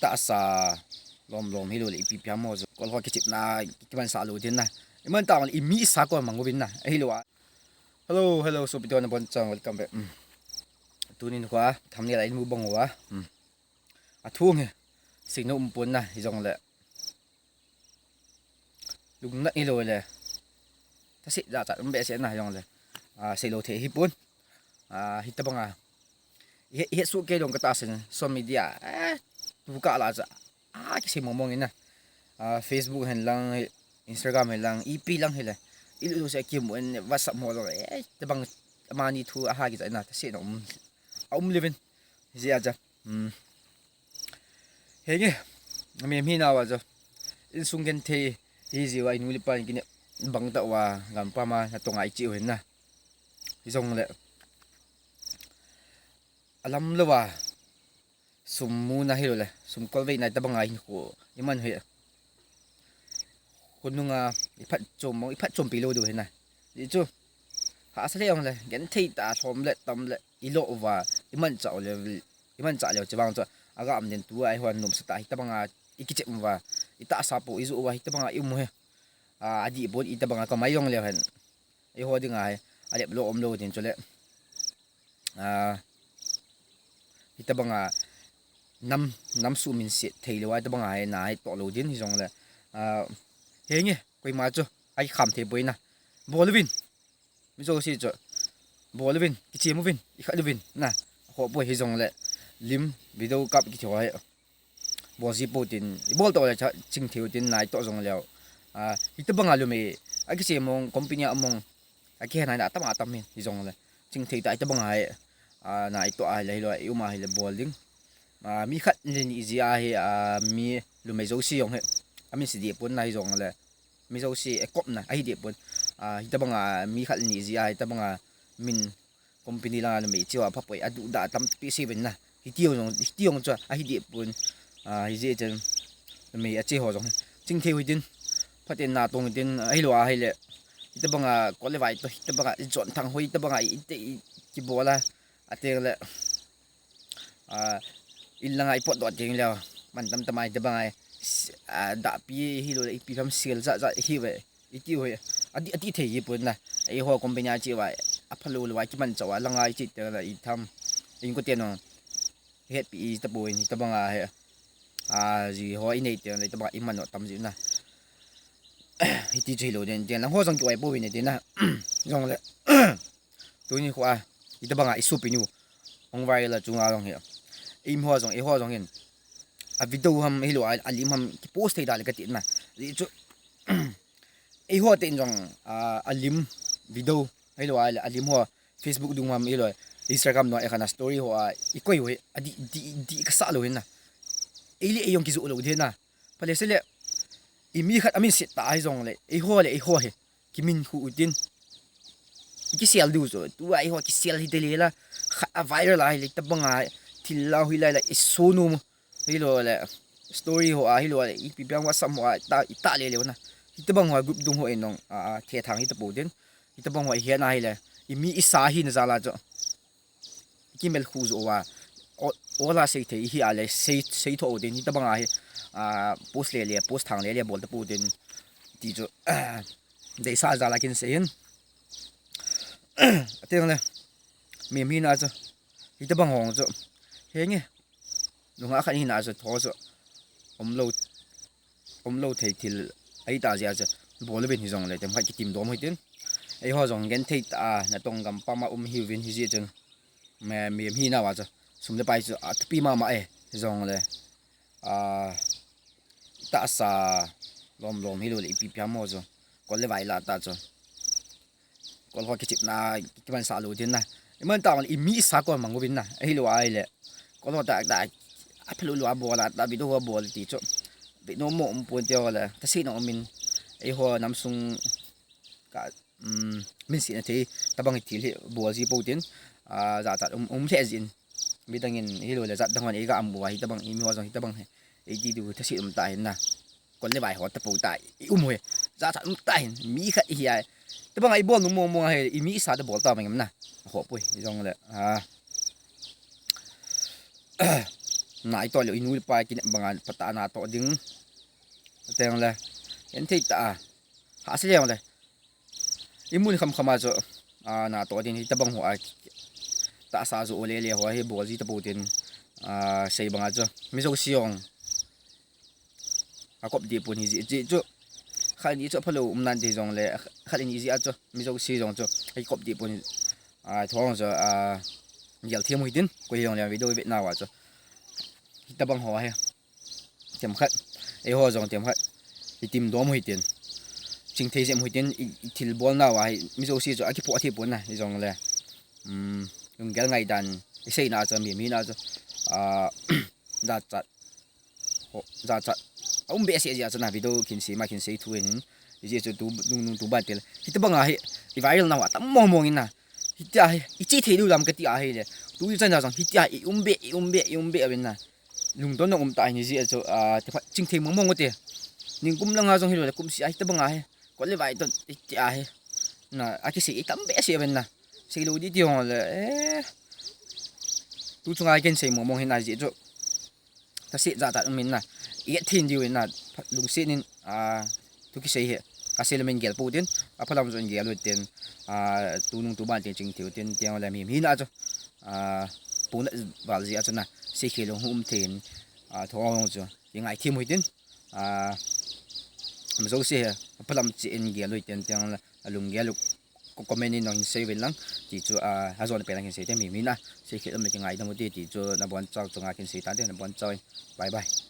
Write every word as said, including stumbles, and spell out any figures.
tahsa lom lom hilou le ipi ipi ham ho chu. Kol ho kichepna kimansah lou ding na. Iman tah le imi isa kon mang uvin na. Ahilou a. Hello, hello, sopi te ho nabonchauvin welcome back. Hmm. Tuni nikho a thumbnail a imu bang uva. Hmm. Athung hi. Seinom um pon na hijongle. Lungnat hilou le. Thase jachat um behseh na hijongle. Ah, seilou thei hipon. Ah, hitabang a. Ihe, ihe suh kei dong katahsan social media. Eh, tu kah la cha. Ah, kisei mong mong in na. Ah, Facebook hen lang, Instagram hen lang, ipi lang hile. Ilu se kimu in WhatsApp mo lo. Eh, tabang amani thu aha kicha na. Thase nom um. A um levin. Hijeh a cha. Hmm. Henge, mi, mi nau a chu. Insung genthei, hijiu a inu le ipa in kine bang tah uva, gampam a natong a iche u hin na. Hijongle. Alam lou a. Sum muna hilou le, sum kolvei na itabang a hinkho. Iman hi. Khonung a, iphatchom, iphatchompi lou diu hin na. Hijeh chu. Hahsa le jongle, genthei tah lhom le, tam le. Ilo uva, imanchah u le, imanchah leu chevang chu, agam den tua, eihon nomsa tah, hitabang a, ikichep uva, itahsa pou, ijoh uva, hitabang a, ium u hi. Ah, adih pon, itabang a, kamai jong leu hen. Eiho ding a hi, alep lou, um lou ding chule. Ah, hitabang a, nam, nam suh minset thei lou a, hitabang a, hi, na, hi, toh lou ding, hijongle. Ah, henge, koima chu, akikham thei poi na. Bol uvin. Mi jouse chu. Bol uvin, kichem uvin, ikhat uvin, na. Ho poi hijongle. Lim, video kap kiti ho hi. Bol ji pou tin, ibol toh le cha, chingthei u tin, nai toh jong leu. Ah, hitabang a lumei, akichem mong, company a mong, akihe nai na, atam atam hin, hijongle. Chingthei tah, hitabang a hi. Ah, nai toh a hile, hilou, ium a hile, bol ding. Ah, mi khat le ni jeh a hi, ah, mi lumei jouse jong hi. Amin sei deh pon na hijongle. Mi jouse, eh, kopna, ahi deh pon. Ah, hitabang a, mi khat le ni jeh a, hitabang a, min company lang a lumei che ho, apha poi, aduh dah tampi sei uvin na. Hiti jong, hiti jong chu, ahi deh pon. Ah, hijeh chun, lumei ache ho jong. Chingthei u hitin, phaten natong u hitin, ahilou a hile. Hitabang a, kol le vai toh, hitabang a, ijon thang hoi, hitabang a, ite, i, kibol a. Ateng le, ah, in lang a ipot doh teng leu, man tam tam a hitabang a, s-, ah, dahpi hilou le ipi ham sel ja ja hi ve, iti u hi, ati, ati thei hi pon na, eiho company a che uva, apha lou lou a kimanchah uva, lang a iche teng le itham, inko ten jong, hetpi ita pon, hitabang a hi, ah, ji ho inei teng le, hitabang a iman u tam ji na, hiti chu hilou den, ten lang ho jong kioi pouvin tin na, jongle, Tuni nikho a, hitabang a isopi nu. Hung viral a chunga jong hi. Eimi ho jong, eiho jong hin. A video ham, hilou a, alim ham, kipost thei da le kati na. Hijeh chu, eiho ten jong, a, alim video, hilou a, alim ho, Facebook dung ham, hilou, Instagram nung a, ekhat na story ho a, ikoi u hi, adih, dih, dih kasah lou hin na. Eile ei jong kijoh lou ding na. Phale sele, imi khat amin set tah hijongle, eiho le, eiho hi. Kimin khu u tin. Ikisel diu chu. Tua eiho kisel hite le la. Khat a viral a hile tabang a. Thil la hui lai la isonom u. Hilou le. Story ho a hilou le. Ipi bang WhatsApp ho a. Ta, ita le le na. Hitabang ho a group dung ho in jong. A, a, thethang hita pou tin. Hitabang ho a hi na hile. Imi isa hina jal a chu. Kimel khu jo uva. O, ola sei thei hi a le sei, sei tho u tin hitabang a hi. A, post le le, post thang le le bol ta pou tin. Ti chu. Deisah jal a kin sei hin. Ateng le. Mi, mi na chu. Hitabang hong chu. Henge. Nungah khat hina chu tho chu. Umlou, umlou thei thil. Ahi ta jeh a chu. Bol uvin hijongle. Tem khat kitim dom u hitin. Eiho jong genthei tah a. Natong gampam a um hiuvin hijeh chun. Mi, mi, mi na uva chu. Sum le pai chu. Athupi mama e. Hijongle. A, tahsa lom lom hilou le ipi ipi ham ho chu. Kol le vai la ta chu. Kol ho kichepna kimansah lou ding na. Iman tah le imi isa kon mang uvin na. Ahilou a hile. Kol ho tah tah. Apha lou lou a bol a tah video ho bol ti chu. Video mo um pon ti ho le. Thase nom um in. Eiho nam sung ka, um, min sei na thei. Tabang hi thil hi bol ji pou tin. A, jachat um, um lheh jin. Midang in hilou le jat dang hon eiga um uva hitabang imi ho jong hitabang hi. Eiti diu thase um ta hin na. Kol le vai ho ta pou ta, i um u hi. Jachat um ta hin, mi khat hi a. Tabang a ibol nu mong mong a hi, imi isa ta bol ta mang em na. Ho poi, hijongle. A. Na itoh leh inu le ipa kinep banga phatah a natoh ding. Teng le, en thei tah a, hahsa leng le, imun kham kham a chu, a, natoh ding, hitobang ho a, tahsa jo le le ho hi bol ji tapou tin, a, sei banga chu mi jouse jong akop deh pon hi jeh chu, khat ni chu aphalou um nante jong le, khat ni jeh a chu mi jouse jong chu akop deh pon, a, thong chu, a, gel them u hitin, koi jong le video vetnauva chu hitobang ho hi themkhat, eiho jong themkhat itim dom u hitin, chingthei jep u hitin, i, i thilbol nauva hi mi jouse chu akiphoh thei pon na, hijong le, um, lunggel ngaidan isei na chu, mi, mi na chu, a, jachat, ho, jachat aum behseh jeh a chu na, video khin sei ma khin sei thu in, hijeh chu tu nung nung tu ban tel hitobanga hi i viral nauva tam mong mong in na, hitia hi iche thei diu lam kati ahile, tu chan a jong hitia hi i um be, i um be, i um be uvin na, lungdon na um tah in, hijeh chu, a, themkhat chingthei mong mong u te, nikum langa jong hilou le kum seh a hitobanga hi, kot le vai toh hitia hi na, akisei i tam behseh uvin na, seilou ding ti jong le, eh, tu chunga ken sei mong mong hi na, hijeh chu thase jachat um in na, i et thei diu in na, lungset in, a, thu kisei hi kasei le min gel pou tin, aphalam chu in gel u tin, a, tu nung tu ban tin chingthei u tin, teng le mi, mi na chu, a, puna val jeh a chu na, seikhel u hung um thei in, a, thong chu kingai them u hitin, a, mi jouse hi aphalam chu in gel u tin, teng le alunggel u comment in jong hin sei uvin lang, ti chu, a, ajon pen lang hin sei te, mi, mi na seikhel um le kingaidam u te, ti chu nabonchau chunga khin sei tante, nabonchau in, bye bye.